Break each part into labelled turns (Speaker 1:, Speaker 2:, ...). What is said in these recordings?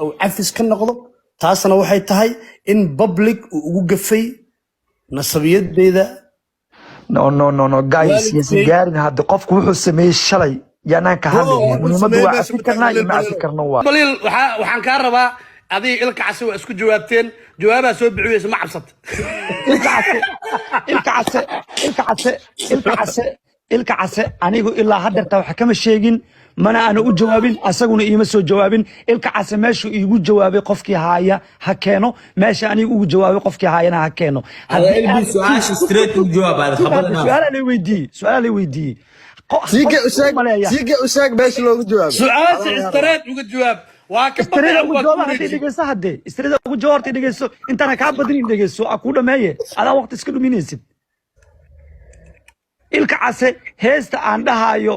Speaker 1: Uu cafis ka noqdo. Taasna waxay tahay in public uu ugu gafay nasabiyadeyda.
Speaker 2: No, no, no, no, guys, yaysan
Speaker 1: Waalidkay
Speaker 2: gaarin hadda. Qofku wuxuu sameeyey shalay yaanaan ka
Speaker 1: bro,
Speaker 2: hadlaynin.
Speaker 1: wuxuu
Speaker 2: Muhiimaddu
Speaker 1: sameeyey
Speaker 2: waa
Speaker 1: meesha
Speaker 2: cafi karnaa iyo ma cafi karno waa
Speaker 3: Baliil, waxaan kaa rabaa, adiga Ilka Case waa isku jawaabteen, jawaabaa soo bixiyeysa, ma cabsata?
Speaker 2: Ilka Case, Ilka Case, Ilka Case, Ilka Case, Ilka Case, anigu ilaa haddeerta wax kama sheegin, mana aana u jawaabin, asaguna iima soo jawaabin. Ilka Case meeshuu iigu jawaabay qofkii haaya ha keeno, meesha anigu ugu jawaabay qofkii haayana ha keeno.
Speaker 4: Hada
Speaker 2: Haddii
Speaker 4: LB
Speaker 2: aad
Speaker 4: su-aasha straight u jawaab aad khabadana.
Speaker 2: Su-aala la weydiiyey, su-aala la weydiiyey.
Speaker 5: Siike
Speaker 2: Qofka
Speaker 5: u sheeg.
Speaker 2: u maleeya
Speaker 5: Siike, u sheeg meesha loogu jawaabay.
Speaker 3: Su-aasha straight uga jawaab, waa ka
Speaker 2: Straight
Speaker 3: baqay
Speaker 2: ugu
Speaker 3: waa
Speaker 2: jawaab
Speaker 3: ku
Speaker 2: haddii
Speaker 3: wareeji.
Speaker 2: Dhegeyso haddee, straight ugu jawaab horta, dhegeyso. Intaana kaa badinin, dhegeyso, a kuu dhameeye, adaa waqti iska dhuminaysid. Ilka Case heesta aan dhahayo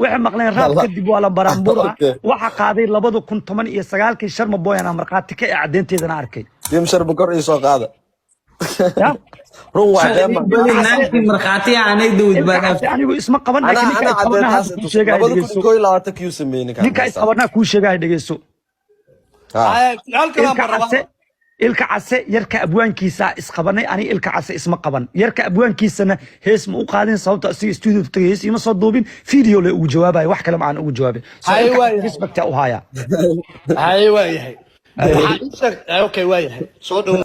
Speaker 2: waxay maqleen raab kadib waa la baraanbura. Waxa qaaday 2019-kii Sharma Boyana, markhaati ka ee caddeynteedana arkay.
Speaker 5: Tim Sharma kor ii soo qaada.
Speaker 2: Ya?
Speaker 5: Run waa deema.
Speaker 4: Baliil naagtii markhaati aanay dawid
Speaker 2: Ilka
Speaker 4: baa.
Speaker 2: Case anigu isma qaban,
Speaker 5: anaa
Speaker 2: laakiin ninka
Speaker 5: anaa
Speaker 2: isqabanaa
Speaker 5: caddeyntaas
Speaker 2: hadda kuu sheegaya, dhegeyso.
Speaker 5: 2021-kii uu sameeyey ninkaan
Speaker 2: Ninka
Speaker 5: heestaan.
Speaker 2: isqabanaa kuu sheegaya, dhegeyso.
Speaker 5: Ha.
Speaker 3: Su-aal kalaa
Speaker 2: Ilka
Speaker 3: ma rabaa?
Speaker 2: Case, Ilka Case yarka abwaankiisa isqabanay, ani Ilka Case isma qaban. Yarka abwaankiisana hees ma u qaadin, sababta asiga studio tagay hees ima soo duubin, video le ugu jawaabayo, wax kale ma aan ugu jawaabin. So
Speaker 3: Hay
Speaker 2: Ilka Case
Speaker 3: waayahay.
Speaker 2: respect u haya.
Speaker 3: Hay waayahay, waxaa ii sheeg. Okay, waayahay, soo dhow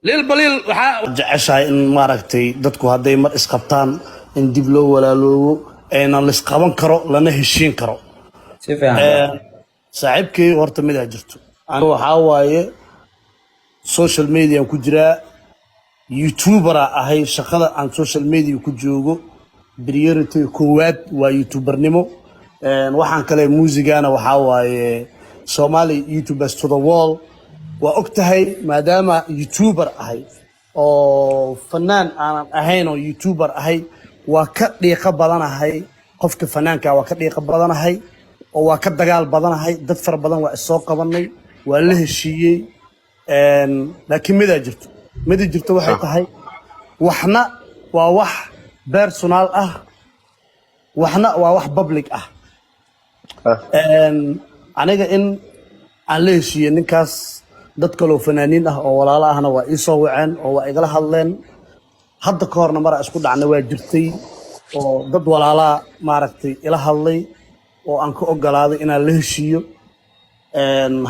Speaker 3: Lil Baliil. Waxaa
Speaker 1: jeceshahay in maaragtay dadku hadday mar isqabtaan in dib loo walaaloobo, ayna laisqaban karo, lana heshiin karo.
Speaker 4: Si fiican.
Speaker 1: Saaxiibkay, horta midaa jirto. Aniga waxaa waaye social media ku jiraa, YouTuber ahay. Shaqada aan social media ku joogo priority koowaad waa YouTubernimo. Waxaan kale muusigana waxaa waaye Somali YouTubers to the world, waa og tahay. Maadaama YouTuber ahay oo fanaan aanan ahayn oo YouTuber ahay, waa ka dhiiqo badanahay qofka fanaanka, waa ka dhiiqo badanahay oo waa ka dagaal badanahay. Dad fara badan waa isoo qabanay, waa la heshiiyey. Laakiin midaa jirto, mida jirto waxay tahay, waxna waa wax personal ah, waxna waa wax public ah. Aniga in aan la heshiiyey ninkaas, dad kaloo fanaaniin ah oo walaalo ahna waa ii soo waceen oo waa igala hadleen. Hadda ka horna maraa isku dhacna waa jirtay oo dad walaalaa maaragtay ila hadlay oo aan ka ogolaaday inaan la heshiiyo.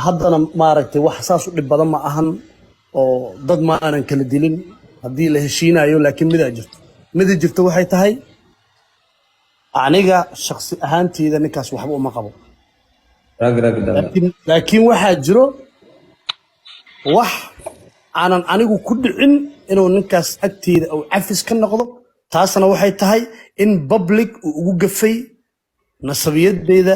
Speaker 1: Haddana maaragtay wax saas u dhib badan ma ahan oo dad ma aanan kala dilin haddii la heshiinayo. Laakiin midaa jirto, mida jirto waxay tahay, aniga shakhsi ahaanteyda ninkaas waxba uma qabo.
Speaker 4: Rag rag daba.
Speaker 1: Laakiin waxaa jiro wax aanan anigu ku dhicin inuu ninkaas agteyda uu cafis ka noqdo. Taasna waxay tahay in public uu ugu gafay nasabiyadeyda.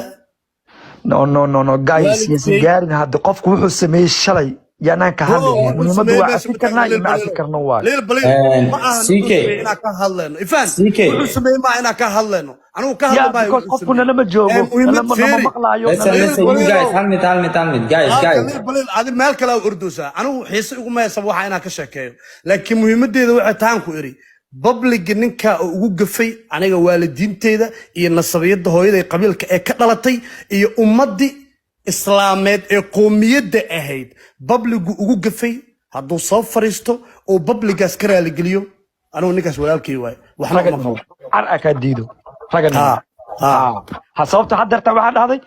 Speaker 2: No, no, no, no, guys, yaysan
Speaker 1: Waalidkay
Speaker 2: gaarin hadda. Qofku wuxuu sameeyey shalay yaanaan ka
Speaker 1: bro,
Speaker 2: hadlaynin.
Speaker 1: wuxuu
Speaker 2: Muhiimaddu
Speaker 1: sameeyey
Speaker 2: waa
Speaker 1: meesha
Speaker 2: cafi karnaa iyo ma cafi karno waa
Speaker 1: Lil Baliil ma ahan wuxuu
Speaker 4: CK.
Speaker 1: sameeyey inaan ka hadlayno ifaan.
Speaker 4: CK.
Speaker 1: Wuxuu sameeyey ma inaan ka hadlayno, anigu ka hadli
Speaker 2: Yeah,
Speaker 1: maayo
Speaker 2: because
Speaker 1: wuxuu
Speaker 2: qofku
Speaker 1: sameeyey.
Speaker 2: nalama joogo,
Speaker 1: Muhiimad
Speaker 2: nalama nama
Speaker 1: fiiri.
Speaker 2: maqlaayo.
Speaker 4: Listen,
Speaker 2: nalama
Speaker 4: listen, you guys, hal mid, hal mid, hal mid, guys,
Speaker 1: Halka
Speaker 4: guys.
Speaker 1: Lil Baliil, adi meel kale aa ordoosaa, anigu xiise iguma haysa waxa inaan ka sheekeeyo, laakiin muhiimadeeda waxay tahan ku iri public-ga ninka oo ugu gafay aniga waalidiinteyda iyo nasabiyadda hooyaday, qabiilka ee ka dhalatay iyo ummaddii islaameed ee qoomiyadda ahayd public-gu ugu gafay, hadduu soo fariisto oo public-gaas ka raaligeliyo, anigu ninkaas walaalkay waaye, waxna uma qabo.
Speaker 2: Car a kaa diido raganimo.
Speaker 1: Ha ha.
Speaker 2: Ha, sababta haddeerta waxaa dhahday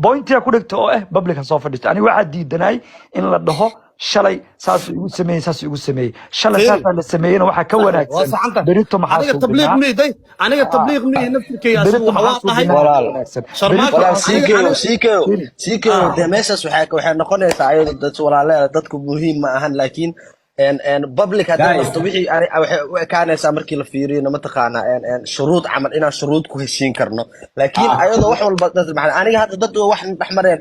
Speaker 2: point-iga ku dhigta oo ah public ha soo fadhiisto. Aniga waxaa diidanay in la dhaho shalay saasuu igu sameeyey, saasuu igu sameeyey shalay.
Speaker 1: Fiiri.
Speaker 2: Saasaa la sameeyeyna waxaa ka
Speaker 1: waa
Speaker 2: wanaagsan
Speaker 1: saxanta.
Speaker 2: berito maxaa
Speaker 1: Aniga tabliiq
Speaker 2: suubinaa?
Speaker 1: Miiday, aniga tabliiq mii naftirkayga asigu
Speaker 2: Berito
Speaker 1: waxa
Speaker 2: maxaa
Speaker 1: waa dhahay.
Speaker 2: suubinaa?
Speaker 5: Walaal.
Speaker 2: Wanaagsan.
Speaker 1: Sharmaako.
Speaker 2: Berito
Speaker 5: Walaal.
Speaker 1: Aniga
Speaker 5: CKO.
Speaker 1: aniga
Speaker 5: CKO, CKO, dee meeshaas waxay noqonaysaa ayado dad walaaleeda, dadku muhiim ma ahan, laakiin en public hadday
Speaker 4: Guys.
Speaker 5: noqoto wixii waxay u ekaanaysaa markii la fiiriyo, mataqaanaa, en shuruud camal inaan shuruud ku heshiin karno, laakiin ayadoo wax walba dad aniga hadda dad wax dhex mareen,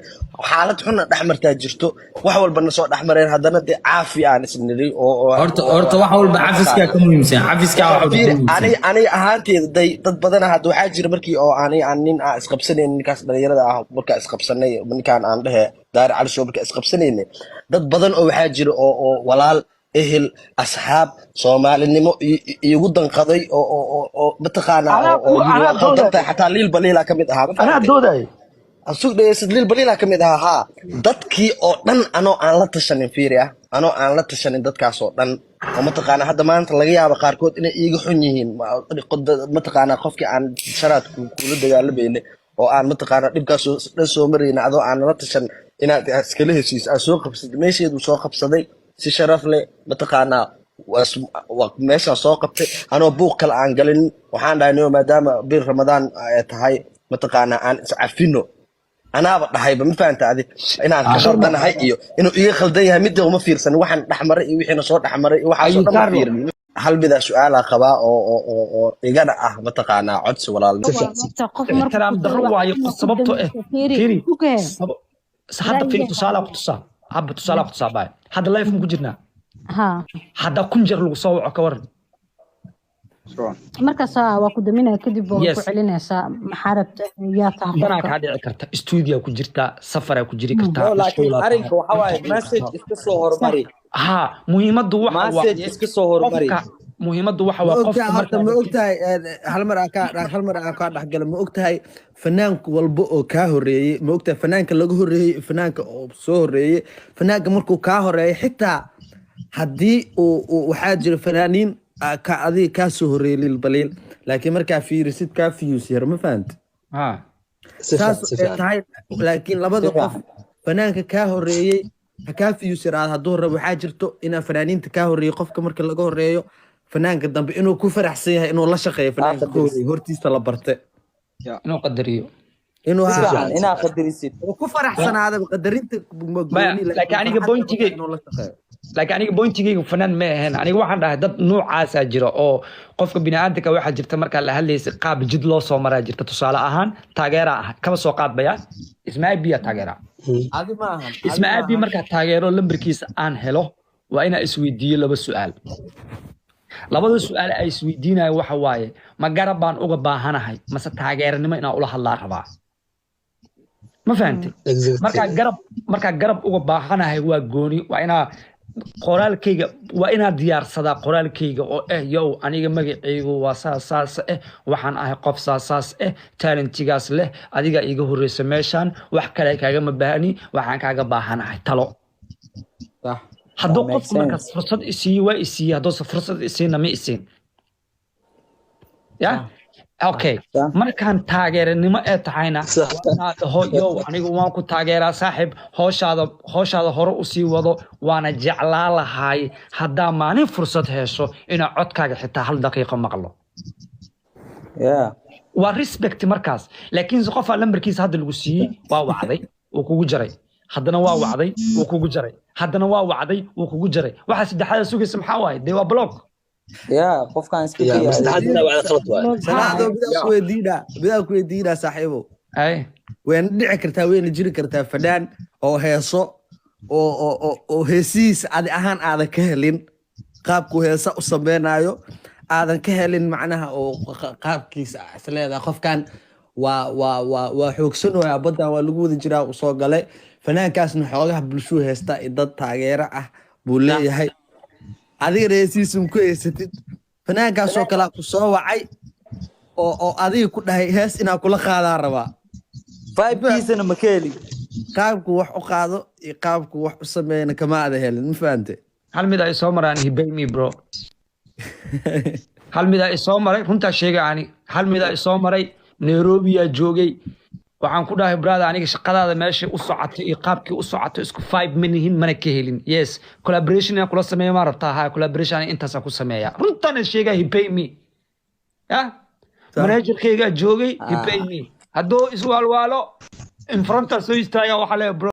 Speaker 5: xaalad xunna dhex martaa jirto, wax walba na soo dhex mareen, haddana dee caafi aan isnidhi oo
Speaker 4: Horta
Speaker 5: oo
Speaker 4: horta wax walba cafiskaa ka muhiimsan, cafiskaa wax walba ka
Speaker 5: fiiri
Speaker 4: muhiimsan.
Speaker 5: Aniga ahaanteeda day dad badan hadda waxaa jira markii oo ani aan nin aan isqabsanayn, ninkaas dhalinyarada ah markaa isqabsanay, ninkaan aan dhehe Daari Cali Show, markaa isqabsanaynay, dad badan oo waxaa jira oo walaal, ehel, asxaab, soomaalinimo iigu danqaday oo mataqaanaa
Speaker 2: Anaa
Speaker 5: oo
Speaker 2: ku
Speaker 5: yiri
Speaker 2: anaa
Speaker 5: waa qaldan
Speaker 2: dooday.
Speaker 5: tahay. Xataa Liil Baliila ka mid ahaa, ma
Speaker 2: Anaa
Speaker 5: fahamtay?
Speaker 2: dooday.
Speaker 5: Asug dhegeysid, Lil Baliilaa ka mid ahaa. Haa, dadkii oo dhan anoo aan la tashanin, fiiri ah, anoo aan la tashanin dadkaas oo dhan oo mataqaanaa hadda maanta laga yaabo qaarkood inay iiga xun yihiin, mataqaanaa qofkii aan sharaad kula dagaalamayna oo aan mataqaanaa dhibkaas dhan soo marayna, adoo aan la tashan inaad iskala heshiis aad soo qabsatay, meesheedu soo qabsaday si sharaf leh, mataqaanaa meeshaan soo qabtay anoo buuq kale aan galin. Waxaan dhahay, niyo, maadaama bil Ramadaan ay tahay, mataqaanaa aan iscafino. Anaaba dhahayba, ma fahanta adi inaan ka khaldanahay iyo inuu iga khaldan yahay midda uma fiirsan. Waxaan dhexmaray iyo wixiina soo dhexmaray iyo waxaasoo dhan ma
Speaker 2: Carlo.
Speaker 5: fiirin. Hal midaa su-aalaa qabaa oo igana ah, mataqaanaa, codsi walaalnimo.
Speaker 6: Horta qof markuu
Speaker 2: Ixtiraam
Speaker 6: ku
Speaker 2: darro
Speaker 6: daro
Speaker 2: waayo,
Speaker 6: inuu ku
Speaker 2: sababtoo eh
Speaker 6: dambayso. Fiiri,
Speaker 2: fiiri
Speaker 6: sugee.
Speaker 2: Hadda fiiri,
Speaker 6: Ra'yiga
Speaker 2: tusaalaa ku tusaa, habba tusaalaa ku tusaa baay. Hadda live ma ku jirnaa?
Speaker 6: Haa.
Speaker 2: Hadda 1000 jeer lagu soo waco, ka waran?
Speaker 6: Markaas waa ku daminaya, kadib waa ku celinaysaa. Maxaa rabta? Yaa taha
Speaker 2: Danaa
Speaker 6: qofka?
Speaker 2: kaa dhici karta, stuudiyaa ku jirtaa, safaraa ku jiri kartaa,
Speaker 7: No, laakiin
Speaker 2: mashquulaa tahay.
Speaker 7: arrinka waxa waaye message iska soo hormari.
Speaker 2: Ha, muhiimaddu waxa
Speaker 7: Message
Speaker 2: waaye
Speaker 7: iska soo hormari.
Speaker 2: qofka, muhiimaddu waxa
Speaker 8: Ma
Speaker 2: waa
Speaker 8: ogtahay
Speaker 2: qofka
Speaker 8: horta
Speaker 2: markaa
Speaker 8: ma ogtahay, hal mar aan kaa dhexgala, ma ogtahay fanaanku walba oo kaa horeeyey, ma ogtahay fanaanka laga horeeyey, fanaanka oo soo horeeyey, fanaanka markuu kaa horeeyay, xitaa haddii uu waxaa jira fanaaniin ka adiga kaa soo horeeyey, Lil Baliil, laakiin markaa fiirisid kaa views yar, ma fahanti?
Speaker 2: Ha.
Speaker 8: Saas ay tahay, laakiin labada qof, fanaanka kaa horeeyey ha kaa views yaraado hadduu rabo. Waxaa jirto inaa fanaaniinta kaa horeeyey, qofka marka laga horeeyo fanaanka dambe, inuu ku faraxsan yahay inuu la shaqeeyo fanaanka ka horeeyey hortiisa la barte.
Speaker 2: Inuu qadariyo.
Speaker 8: Inuu
Speaker 7: Si fiican inaa qadarisid.
Speaker 8: uu ku faraxsanaada qadarinta ma
Speaker 2: Maya,
Speaker 8: gooni,
Speaker 2: laakiin aniga
Speaker 8: farxadda inuu la shaqeeyo.
Speaker 2: Laakiin aniga pointigeyga fanaan ma ahayn. Aniga waxaan dhahay dad noocaasaa jira oo qofka biniaadamka waxaa jirta markaa la hadlaysa qaab jid loo soo maraa jirta. Tusaale ahaan, taageera ah kaba soo qaadbaya Isma Abiya taageera.
Speaker 8: Adi ma ahan, adi
Speaker 2: Isma
Speaker 8: ma
Speaker 2: Abi
Speaker 8: ahan.
Speaker 2: Markaa taageero lambarkiisa aan helo, waa inaa isweydiiyo laba su-aal. Labada su-aal ay isweydiinayo waxa waaye: ma garab baan uga baahanahay mase taageeranimo inaan ula hadlaa rabaa? Ma fahantay? Markaa garab uga baahanahay waa gooni. Waa inaa qoraalkayga, waa inaa diyaarsadaa qoraalkayga oo eh, yow, aniga magacaygu waa saas saas eh, waxaan ahay qof saas saas eh, talentigaas leh, adiga iiga horreysa meeshaan, wax kale kaagama baahni, waxaan kaaga baahanahay talo. Hadduu
Speaker 7: That makes
Speaker 2: qofku markaas
Speaker 7: sense.
Speaker 2: fursad isiiyo, waa isiiye. Hadduuse fursad isiinna, ma isiin. Ya, okay. Markaan taageeranimo ee tahayna, waa inaad dhaho, yow, anigu waan ku taageeraa saaxib, hooshaada hore usii wado, waana jeclaa lahaay haddaa maalin fursad hesho inaa codkaaga xitaa hal daqiiqo maqlo. Waa respect markaas. Laakiin se qofaa lambarkiisa hadda lagu siiyey, waa wacday, wuu kugu jaray, haddana waa wacday, wuu kugu jaray, haddana waa wacday, wuu kugu jaray. Waxa saddexaada sugaysa maxaa waaye? Dee waa block.
Speaker 7: Yeah, qofkaan iska
Speaker 9: Ya,
Speaker 7: daya.
Speaker 9: maslaxad inaa wacda khalad waaye.
Speaker 8: Salaado, midaa ku weydiinaa saaxiibow?
Speaker 2: Ay.
Speaker 8: Wayna dhici kartaa, wayna jiri kartaa fanaan oo heeso oo heesihiisa adi ahaan aadan ka helin, qaabku heesa u sameynaayo aadan ka helin, macnaha oo qaabkiisa is leedahay qofkan waa xoogsanooya, baddan waa lagu wada jiraa, uu soo galay fanaankaasna, xoogaha bulshuu heystaa iyo dad taageero ah buu leeyahay, adigana heesihiisa ku heysatid, fanaankaasoo kalea ku soo wacay oo adiga ku dhahay, hees inaa kula qaadaa rabaa.
Speaker 7: Vibekiisana ma ka helin.
Speaker 8: Qaabku wax u qaado iyo qaabku wax u sameeyana kama aada helin, ma fahante?
Speaker 2: Hal mid ay soo maraan, he pay me, bro. Hal mid ay soo maray, runtaa sheega ani, hal mid ay soo maray, Nairobiyaa joogay. Waxaan ku dhahay, brother, aniga shaqadaada meeshay u socotay iyo qaabkii u socoto isku vibe ma nihin, mana ka helin. Yes, collaboration inaan kula sameeyo ma rabtaa? Ha, collaboration ani intaasaan ku sameeya. Runtana sheega, he pay me. Ya managerkaygaa joogay, he pay me. Hadduu iswaalwaalo, in fronta soo istaaga, waxaa leeyahay, bro.